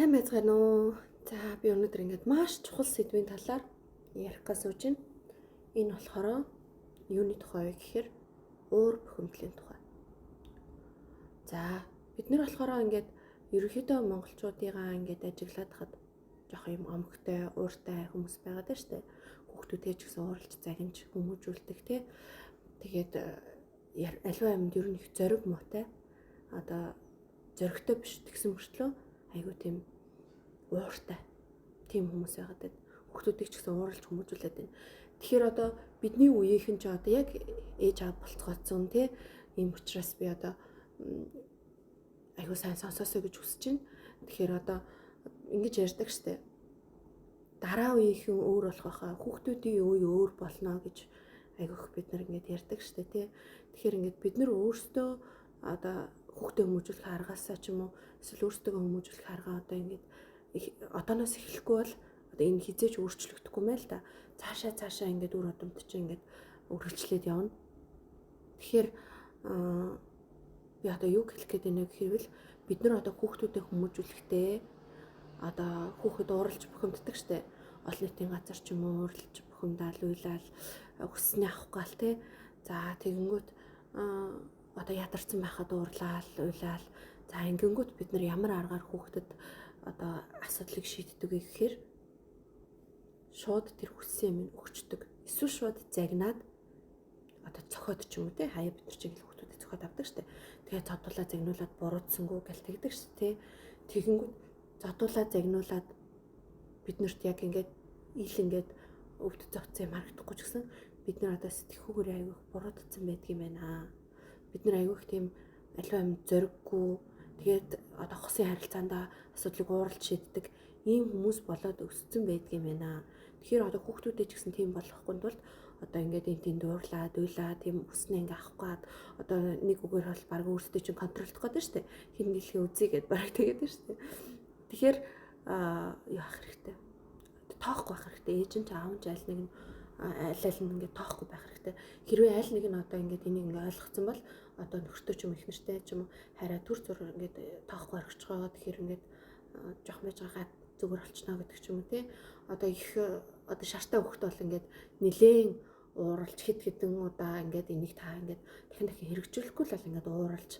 Сайн байцгаана уу? За, би өнөөдөр ингээд маш чухал сэдвийн талаар ярих гэж сууж байна. Энэ болохоор юуны тухай вэ гэхээр уур бухимдлын тухай. За, бид нар болохоор ингээд ерөнхийдөө монголчуудыгаа ингээд ажиглаад хад жоох юм омогтой, ууртай хүмүүс байгаад байна штэ. Хүүхдүүдээ ч гэсэн ууралж загинж хүмүүжүүлдэг тий. Тэгээд аливаа юмд ер нь их зориг муутай. Одоо зоригтой биш тэгсэн мөртлөө айгүй тийм ууртай тийм хүмүүс байгаад байна. Хүүхдүүдийг ч гэсэн ууралж хүмүүжүүлээд байна. Тэгэхээр одоо бидний үеийнхэн ч одоо яг ээж аав болцгооцсон тий. Ийм учраас би одоо айгүй сайн сонсоосой гэж хүсэж байна. Тэгэхээр одоо ингэж ярьдаг штэ. Дараа үеийнхэн өөр болох байхаа, хүүхдүүдийн үе өөр болно гэж айгүйх бид нар ингэж ярьдаг штэ тий. Тэгэхээр ингэж бид нар өөрсдөө одоо хүүхдээ хүмүүжүүлэх аргаасаа ч юм уу эсвэл өөрсдөө хүмүүжүүлэх аргаа одоо ингэж одооноос эхлэхгүй бол одоо энэ хизээч өөрчлөгдөхгүй мэн л да. Цаашаа цаашаа ингэж үр удамд чинь ингэж үргэлжлээд явна. Тэгэхээр би одоо юу хэлэх гээд байна гэхээр бид нар одоо хүүхдүүдэд хүмүүжүүлэхдээ одоо хүүхэд ууралж бухимддаг штэ. Олон нийтийн газар ч юм уу ууралж бухимдаал, уйлаал хүссний авах гал те. За, тэгэнгүүт одоо ядарсан байхад уурлаал, уйлаал. За, ингэнгүүт бид нар ямар аргаар хүүхдэд одоо асуудлыг шийддэг вэ гэхээр шууд тэр хүссэн юм өгчдөг. Эсвэл шууд загнаад одоо цохиод ч юм уу те, хаяа бид нар чинь хүүхдүүдэд цохиод авдаг штэ. Тэгээ цодуулаа загнуулаад буруутсангүй гэл тэгдэг штэ те. Тэгэнгүүт зодуулаа загнуулаад биднэрт яг ингээд ил ингээд өвд зовцсон юм харагдахгүй ч гэсэн бид нар одоо сэтгэхүйгээр айгүйх буруутсан байдаг юм байна. Бид нар айгүйх тийм аливаа юм зориггүй, тэгээд одоо хосын харилцаанд асуудлыг ууралж шийддэг ийм хүмүүс болоод өссөн байдаг юм байна. Тэгэхээр одоо хүүхдүүдэд ч гэсэн тийм болохгүй тулд одоо ингээд энэ тэнд уурлаад, уйлаа, тийм хүснээ ингээ авах гад одоо нэг үгээр бол баг өөрсдөө чинь контролдох гэдэг шүү дээ. Хин дэлхий үзье гэд баг тэгээд шүү дээ. Тэгэхээр юу ах хэрэгтэй. Тоохгүй байх хэрэгтэй. Ээж нь ч аав нь ч аль нэг нь аль аль нь ингээд тоохгүй байх хэрэгтэй. Хэрвээ аль нэг нь одоо ингээд энийг ингээд ойлгоцсон бол одоо нөхөртөө ч юм их нэртэй ч юм уу хараа түр зур ингээд тоохгүй орхиж байгаа. Тэгэхээр ингээд жоох байж байгаа зүгээр болчихно гэдэг ч юм уу те. Одоо их одоо шартай хөхт бол ингээд нилээн ууралж хэд хэдэн удаа ингээд энийг та ингээд дахин дахин хэрэгжүүлэхгүй л бол ингээд ууралж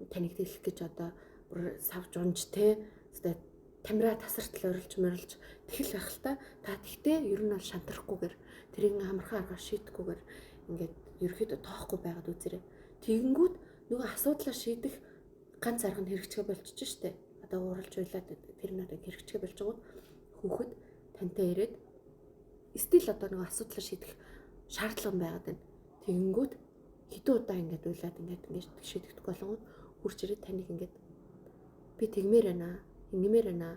таныг дэлгэх гэж одоо бүр савж унж те. Тэгээд тамираа тасартал орилж морилж тэгэл байх л та. Та тэгтээ ер нь бол шантрахгүйгээр тэрийг амархан аргаар шийдэхгүйгээр ингээд ерөөхдөө тоохгүй байгаад үзэрэй. Тэгэнгүүт нөгөө асуудлаа шийдэх ганц арга нь хэрэгчгээ болчихж штэ. Одоо ууралж уйлаад тэр нь одоо хэрэгчгээ болж байгууд хүүхэд тантай ирээд стил одоо нөгөө асуудлаа шийдэх шаардлага байгаад байна. Тэгэнгүүт хэдэн удаа ингээд уйлаад ингээд ингээд шийдэгдэхгүй болонгууд хурж ирээд таныг ингээд би тэгмээр байна, ингэмээр байна,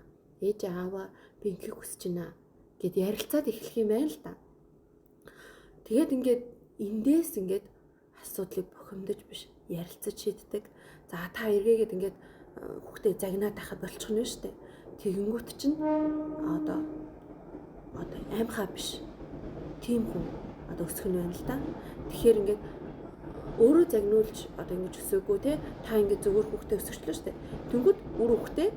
ээж ааваа би ингэх хүсэж байна гэд ярилцаад эхлэх юм байна л да. Тэгээд ингээд эндээс ингээд асуудлыг бухимдаж биш ярилцаж шийддэг. За, та эргээгээд ингээд хүүхдээ загнаад байхад болчих нь шүү дээ. Тэгэнгүүт чинь одоо аймхаа биш. Тийм хүн одоо өсөх нь байна л да. Тэгэхээр ингээд өөрөө загнуулж одоо ингэж өсөөгүй те, та ингээд зөвөр хүүхдээ өсгөчлөө шүү дээ. Тэнгүүд үр хүүхдээ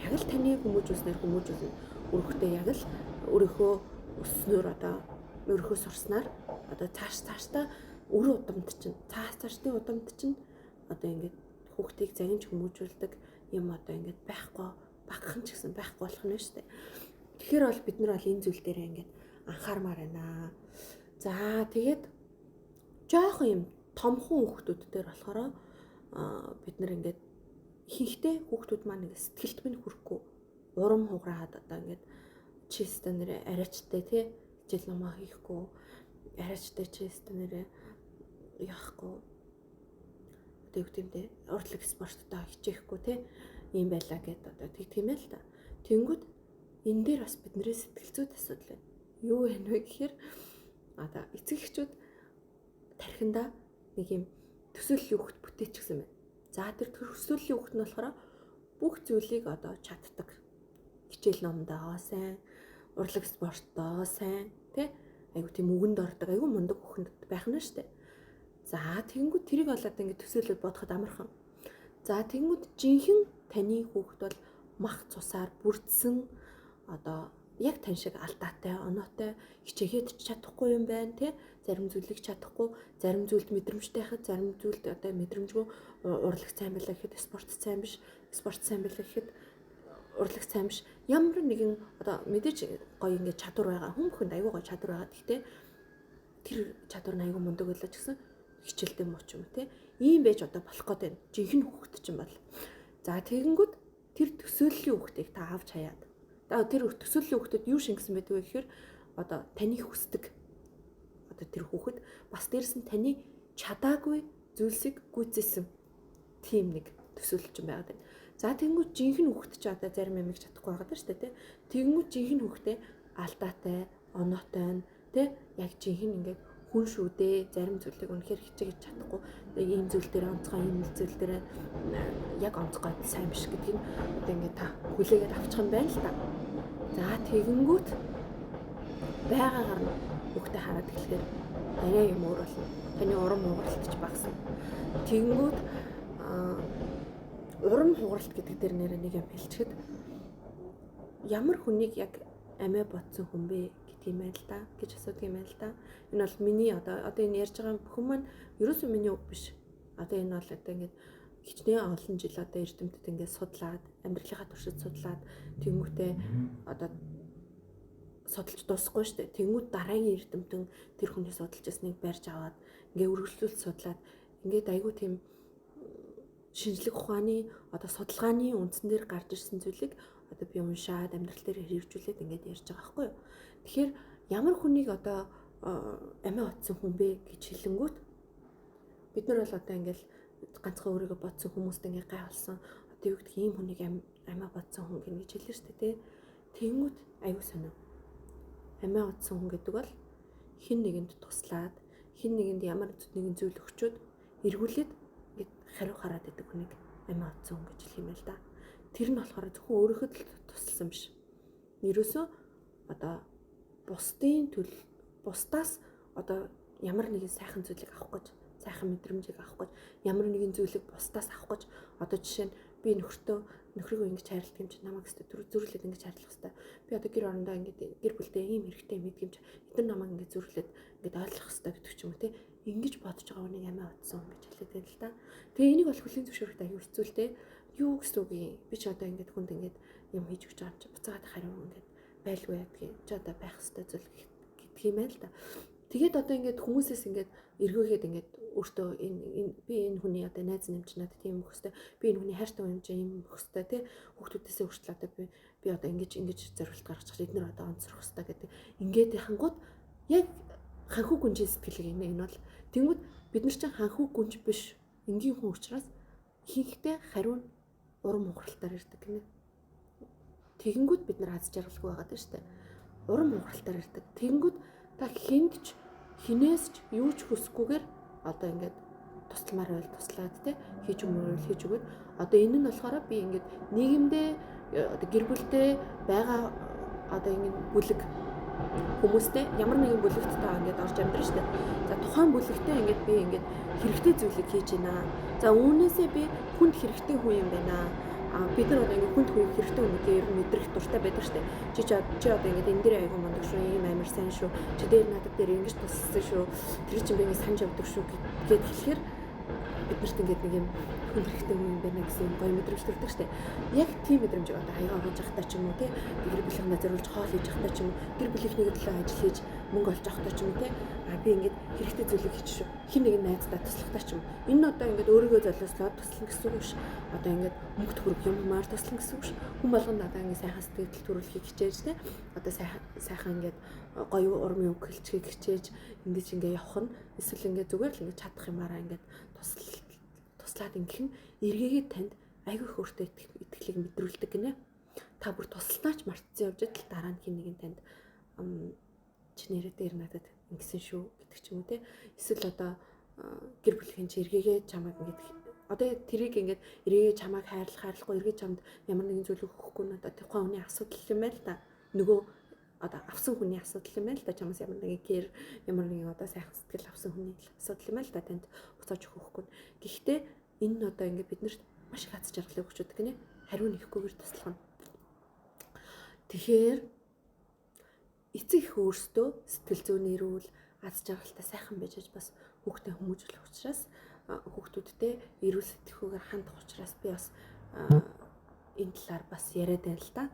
яг л таны хүмүүжүүлснээр хүмүүжүүлнэ. Үр хүүхдээ яг л өөрийнхөө өсснөөр одоо өөрийнхөө сурснаар одоо цааш цаашдаа үр удамд чинь цааш цаашдын удамд чинь одоо ингээд хүүхдийг загинж хүмүүжүүлдэг юм одоо ингээд байхгүй багхан ч гэсэн байхгүй болох нь шүү дээ. Тэгэхээр бол бид нар бол энэ зүйл дээр ингээд анхаармаар байна. За, тэгээд жоохон юм томхон хүүхдүүд дээр болохоор бид нар ингээд ихэнхдээ хүүхдүүд маань ингээд сэтгэлд минь хүрэхгүй урам хугараад одоо ингээд чи өстө нэрэ арайчтай тий хичээл номоо хийхгүй, арайчтай чи өстө нэрэ яахгүй одоо юу гэдэм те, урлаг спорттой хичээхгүй те, ийм байлаа гэд одоо тэгдэг юм л та. Тэнгүүд энэ дээр бас бидний сэтгэл зүйд асуудал байна. Юу вэ гэхээр одоо эцэг эхчүүд тархиндаа нэг юм төсөөллийн хүүхд бүтээчихсэн байна. За, тэр төсөөллийн хүүхд нь болохоор бүх зүйлийг одоо чаддаг. Хичээл номдоо сайн, урлаг спортдоо сайн, тэ айгу тийм үгэнд ордог, айгу мундаг хүүхэнд байх нь штэ. За, тэгэнгүүт тэрийг болоод ингээд төсөөлөд бодоход амархан. За, тэгэнгүүт жинхэнэ таны хүүхэд бол мах цусаар бүрдсэн одоо яг тань шиг алдаатай, оноотой, хичээгээд ч чадахгүй юм байна тий. Зарим зүйлийг чадахгүй, зарим зүйлд мэдрэмжтэй хад, зарим зүйлд одоо мэдрэмжгүй, урлаг сайн байлаа гэхэд спорт сайн биш, спорт сайн байлаа гэхэд урлаг сайн биш. Ямар нэгэн одоо мэдээж гоё ингээд чадвар байгаа. Хүн бүхэнд аягүй гоё чадвар байгаа. Гэхдээ тэр чадвар нь аягүй мундаг байлаа ч гэсэн хичээлдээ муу ч юм уу тий. Ийм байж одоо болох гээд байна. Жинхэнэ хүүхэд чинь бол. За тэгэнгүүт тэр төсөөллийн хүүхдийг та авч хаяад. Тэр төсөөллийн хүүхдэд юу шингэсэн байдаг вэ гэхээр одоо таны хүсдэг одоо тэр хүүхэд бас дээрэс нь таны чадаагүй зүйлсийг гүйцээсэн тийм нэг төсөөлөл чинь байгаад байна. За тэгэнгүүт жинхэнэ хүүхэд чи одоо зарим юмыг чадахгүй байгаа даа шүү дээ, тэ. Тэгэнгүүт жинхэнэ хүүхдээ алдаатай, оноотой нь тэ яг жинхэнэ ингээд хүн шүү дээ. Зарим зүйлийг үнэхээр хичээгээд чадахгүй, ийм зүйл дээр онцгой, ийм зүйл дээр яг онцгой сайн биш гэдгийг одоо ингээд та хүлээгээд авчих юм байна л та. За тэгэнгүүт байгаагаар нь хүүхдээ хараад эхлэхээр арай юм өөр болно. Таны урам хугаралт ч багасна. Тэгэнгүүт урам хугаралт гэдэг дээр нэрээ нэг юм хэлчихэд ямар хүнийг яг амиа бодсон хүн бэ гэдэг юм байна л да гэж асуудаг юм байна л да. Энэ бол миний одоо энэ ярьж байгаа бүхэн маань ерөөсөө миний үг биш. Одоо энэ бол одоо ингээд хичнээн олон жил одоо эрдэмтэд ингээд судлаад, амьдралынхаа туршид судлаад тэнгүүтээ одоо судалж дуусахгүй шүү дээ. Тэнгүүд дараагийн эрдэмтэн тэр хүний судалж байсныг барьж аваад ингээд үргэлжлүүлж судлаад ингээд айгүй тийм шинжлэх ухааны одоо судалгааны үндсэн дээр гарч ирсэн зүйлийг одоо би уншаад амьдрал дээр хэрэгжүүлээд ингээд ярьж байгаа байхгүй юу. Тэгэхээр ямар хүнийг одоо амиа отсон хүн бэ гэж хэлэнгүүт бид нар бол одоо ингээд ганцхан өөрийгөө бодсон хүмүүст ингээд гайхалсан одоо юу гэдэг ийм хүнийг амиа бодсон хүн гэнэ гэж хэлнэ шүү дээ, тий. Тэнгүүт аюу сонио. Амиа отсон хүн гэдэг бол хин нэгэнд туслаад, хин нэгэнд ямар нэгэн зүйл өгчөөд эргүүлээд ингээд хариу хараад байдаг хүнийг амиа отсон хүн гэж хэлэх юм байна л да. Тэр нь болохоор зөвхөн өөрийнхөө л тусалсан биш. Ерөөсөө одоо бусдын төл бусдаас одоо ямар нэгэн сайхан зүйлийг авах гэж, сайхан мэдрэмжийг авах гэж, ямар нэгэн зүйлийг бусдаас авах гэж, одоо жишээ нь би нөхрийгөө ингэж хайрладаг юм чи намайг өстө зүрлээд ингэж хайрлах хэвээр. Би одоо гэр орондоо ингэж гэр бүлдээ ийм хэрэгтэй юм хийдэг юм чи эдгээр намайг ингэж зүрлээд ингэж ойлгох хэвээр гэдэг ч юм уу те. Ингэж бодож байгаа хүнийг амиа утсан гэж хэлээд байна л да. Тэгээ энийг бол хүлийн зөвшөөрөхтэй аюу хэцүү л те. Юу гэсэн үг юм? Би ч одоо ингэж хүнд ингэж юм хийж өгч байгаа юм чи буцаагаад хариу ингэж байлгүй ядгийг. Чи одоо байх хэвээр зүйл гэдг юм байна л да. Тэгээд одоо ингээд хүмүүсээс ингээд эргөөгээд ингээд өөртөө энэ би энэ хүний одоо найз нэмж надад тийм өгөх хэвээр, би энэ хүний хайртай хүн юм чи ийм өгөх хэвээр тий, хүүхдүүдээсээ хүртэл одоо би одоо ингэж зориулт гаргаж байгаа эднэр одоо онцрох хэвээр гэдэг. Ингээд яхангууд яг ханхүү гүнжийн сэтгэлийг юм энэ бол тэнгүүд бид нар чинь ханхүү гүнж биш энгийн хүн учраас ихэнхдээ хариу нь урам хугаралтаар ирдэг гинэ. Тэгэнгүүт бид нар аз жаргалгүй байгаа даа штэ. Урам хугаралтаар ирдэг. Тэгэнгүүт та хүнд ч хинээс ч юу ч хүсэхгүйгээр одоо ингээд тусламаар байл туслаад те хийж өгмөр хийж өгөөд одоо энэ нь болохоор би ингээд нийгэмдээ одоо гэр бүлдээ байгаа одоо ингээд бүлэг хүмүүстэй ямар нэгэн бүлэгт та ингээд орж амьдрна штэ. За тухайн бүлэгтээ ингээд би ингээд хэрэгтэй зүйлийг хийж байна. За үүнээсээ би хүнд хэрэгтэй хүн юм байна. Бид нар одоо ингээд хүнд хэрэгтэй хүн гэдгийг ер нь мэдрэх дуртай байдаг штэ. Чи одоо ингээд энэ дээр айгу мундаг шүү, ийм амар сайн шүү. Чи дээр надад дээр ингэж тусалсан шүү. Тэр чинь би ингээд санаж явдаг шүү гэд хэлэхээр бид нарт ингээд нэг юм хүн хэрэгтэй хүн юм байна гэсэн юм гоё мэдрэмж төрдөг штэ. Яг тийм мэдрэмж одоо хаягаа ууж явахдаа ч юм уу те, гэр бүлийнхээ зориулж хоол хийж явахдаа ч юм уу, гэр бүлийнхнийг төлөө ажил хийж мөнгө олж авахдаа ч юм уу те. А би ингээд хэрэгтэй зүйлийг хийчих шүү. Хин нэгэн найздаа туслахдаа ч юм. Энэ нь одоо ингээд өөрийгөө золиослоод туслана гэсэн үг биш. Одоо ингээд мөнгө төгрөг юмар туслана гэсэн үг биш. Хүн болгонд одоо ингээд сайхан сэтгэл төрүүлэхийг хичээж те. Одоо сайхан ингээд гоё урмын үг хэлчихийг хичээж ингэж ингээд явах нь эсвэл ингээд зүгээр л ингээд чадах юмараа ингээд туслаад ингэх нь эргээгээд танд айгүй их өөртөө итгэлийг мэдрүүлдэг гинэ. Та бүр тусланаач мартсан явж идэл дараа нь хин нэгэн танд чи нэрээ дээр надад ингэсэн шүү гэдэг ч юм уу те. Эсвэл одоо гэр бүлийн чи эргээгээ чамайг ингээд одоо тэрийг ингээд эргээгээ чамайг хайрлах хайрлахгүй эргээ чамд ямар нэгэн зүйл өгөхгүй надад тухайн хүний асуудал юм байна л да. Нөгөө одоо авсан хүний асуудал юм байна л да. Чамаас ямар нэгэн гэр ямар нэгэн одоо сайхан сэтгэл авсан хүний асуудал юм байна л да. Танд буцааж өгөхгүй. Гэхдээ энэ нь одоо ингээд биднэрт маш их аз жаргалыг өгч өгдөг гинэ. Хариу нэхгүйгээр туслах нь. Тэгэхээр эцэг их өөрсдөө сэтгэл зүйн эрүүл, аз жаргалтай сайхан байж бас хүүхдээ хүмүүжүүлэх учраас хүүхдүүдтэй эрүүл сэтгхүүгээр хандах учраас би бас энэ талаар бас яриад байна л да.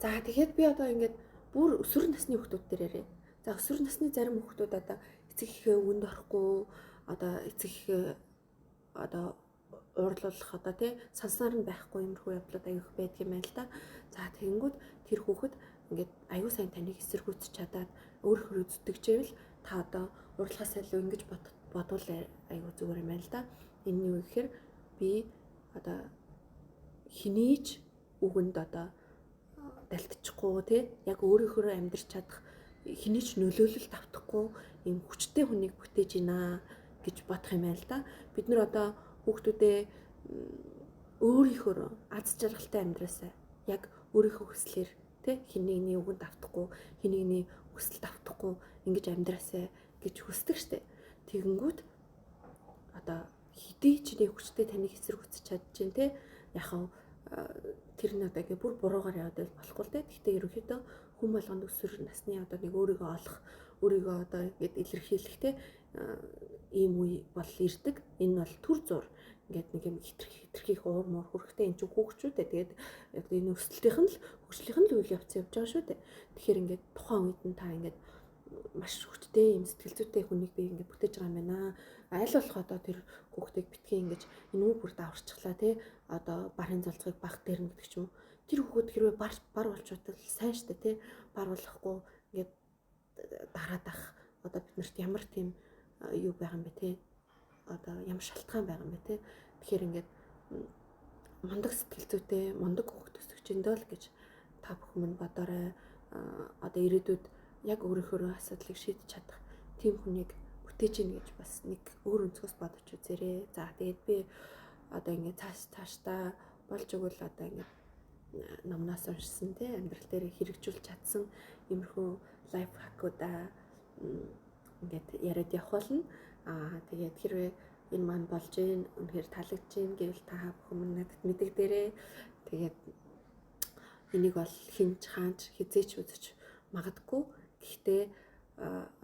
За тэгэхээр би одоо ингээд бүр өсвөр насны хүүхдүүд дээр яриа. За өсвөр насны зарим хүүхдүүд одоо эцэг эхээ үгэнд орохгүй, одоо эцэг эхээ одоо уурлуулах одоо тий санснаар нь байхгүй юмрхүү явдлууд аюух байдаг юм байна л да. За тэгэнгүүт тэр хүүхэд ингээд аюу сайн таныг эсэргүүцэж чадаад өөрөөр зүтгэжээвэл та одоо урлагаас илүү ингэж бодвол аюу зүгээр юм байна л да. Энэ нь юу гэхээр би одоо хэний ч үгэнд одоо далтчихгүй тий яг өөрийнхөө амьдрч чадах хэний ч нөлөөлөлт автахгүй ийм хүчтэй хүнийг бүтээж байна гэж бодох юм байна л да. Бид нар одоо хүүхдүүдээ өөрийнхөө аз жаргалтай амьдраасаа яг өөрийнхөө хүслээр тий хэн нэгний үгэнд автахгүй, хэн нэгний хүсэлд автахгүй ингэж амьдраасаа гэж хүсдэг штэ. Тэгэнгүүт одоо хэдий ч нэг хүчтэй таныг эсэргүүцэж чадчихээн тий яг тэр нь одоо ингээ бүр буруугаар яваад байл болохгүй л дээ. Гэхдээ ерөнхийдөө хүн болгонд өсвөр насны одоо нэг өөрийгөө олох, өөрийгөө одоо ингээд илэрхийлэх те ийм үе бол ирдэг. Энэ бол түр зуур ингээд нэг юм хитрхи уур муур хүрэхтэй энэ чинь хүүхчүүд ээ. Тэгээд энэ өсөлтийнх нь л хөгжлийнх нь л үйл явц явж байгаа шүү дээ. Тэгэхээр ингээд тухайн үед нь та ингээд маш хүчтэй юм сэтгэл зүйтэй хүнийг би ингээд бүтээж байгаа юм байна. Аль болох одоо тэр хүүхдийг битгий ингэж энэ үү бүр даварчлаа тий. Одоо барын золцгыг баг дээр нь гэдэг ч юм уу. Тэр хүүхэд хэрвээ бар бар болчвол сайн штэ тий. Бар болохгүй ингээд дараад ах одоо биднэрт ямар тийм юу байгаа юм бэ тий. Одоо ямар шалтгаан байгаа юм бэ тий. Тэгэхээр ингээд мундаг сэтгэл зүйтэй мундаг хүүхэд өсөж өндөө л гэж та бүхэн минь бодоорой. Одоо ирээдүйд яг өөрийнхөө асуудлыг шийдэж чадах тийм хүнийг бүтээж ийн гэж бас нэг өөр өнцгөөс бодож үзээрэй. За тэгээд би одоо ингээд цаашдаа болж өгвөл одоо ингээд номноос уншсан тий амьдрал дээр хэрэгжүүлж чадсан иймэрхүү лайф хакуудаа ингээд яриад явах болно. Аа тэгээд хэрвээ энэ маань болж гин үнэхээр таалагдж гин гэвэл та бүхэн минь надад мэдэгдээрэй. Тэгээд энийг бол хинч хаанч хизээч үзэж магадгүй. Гэхдээ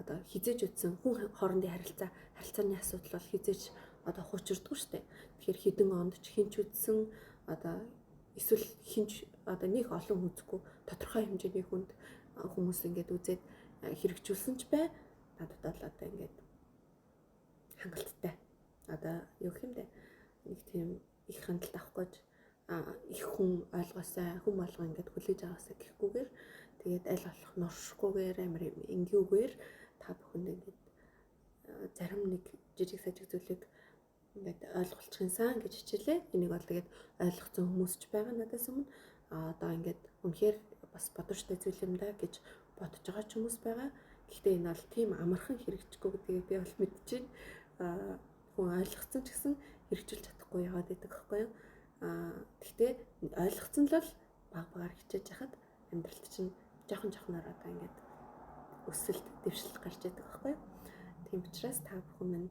одоо хизээж үтсэн хүн хоорондын харилцааны асуудал бол хизээж одоо хуучирдгүй шүү дээ. Тэгэхээр хэдэн онд ч хинч үтсэн одоо эсвэл хинч одоо нэг олон үзэхгүй тодорхой хэмжээний хүнд хүмүүс ингээд үзээд хэрэгжүүлсэн ч бай. Надад бол одоо ингээд хангалттай. Одоо юу гэх юм бэ? Нэг тийм их хандлт авах гэж их хүн ойлгосоо хүн болгоо ингээд хүлээж аваасаа гэхгүйгээр тэгээд аль болох нуршихгүйгээр амар энгийгээр та бүхэнд ингээд зарим нэг жижиг сажиг зүйлийг ингээд ойлголцох юмсан гэж хичээлээ. Энийг бол тэгээд ойлгоцсон хүмүүс ч байгаа надаас өмнө. А одоо ингээд үнэхээр бас бодвочтой зүйл юм да гэж бодож байгаа ч хүмүүс байгаа. Гэхдээ энэ бол тийм амархан хэрэгжихгүй гэдгийг би бол мэдчихээн. Хүн ойлгоцсон ч гэсэн хэрэгжүүлж чадахгүй яваад байдаг байхгүй юу? Гэхдээ ойлгоцсон л бол баг багаар хичээж яхад амьдралд чинь жоохон жоохноор одоо ингээд өсөлт дэвшил гарч идэг байхгүй юу? Тийм учраас та бүхэн минь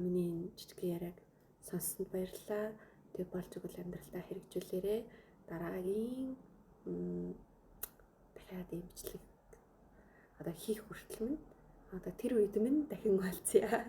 миний энэ жижиг яриаг сонссонд баярлалаа. Тэг болж өгвөл амьдралдаа хэрэгжүүлээрэй. Дараагийн дахиад ийм бичлэг одоо хийх хүртэл минь одоо тэр үед минь дахин уулзъя.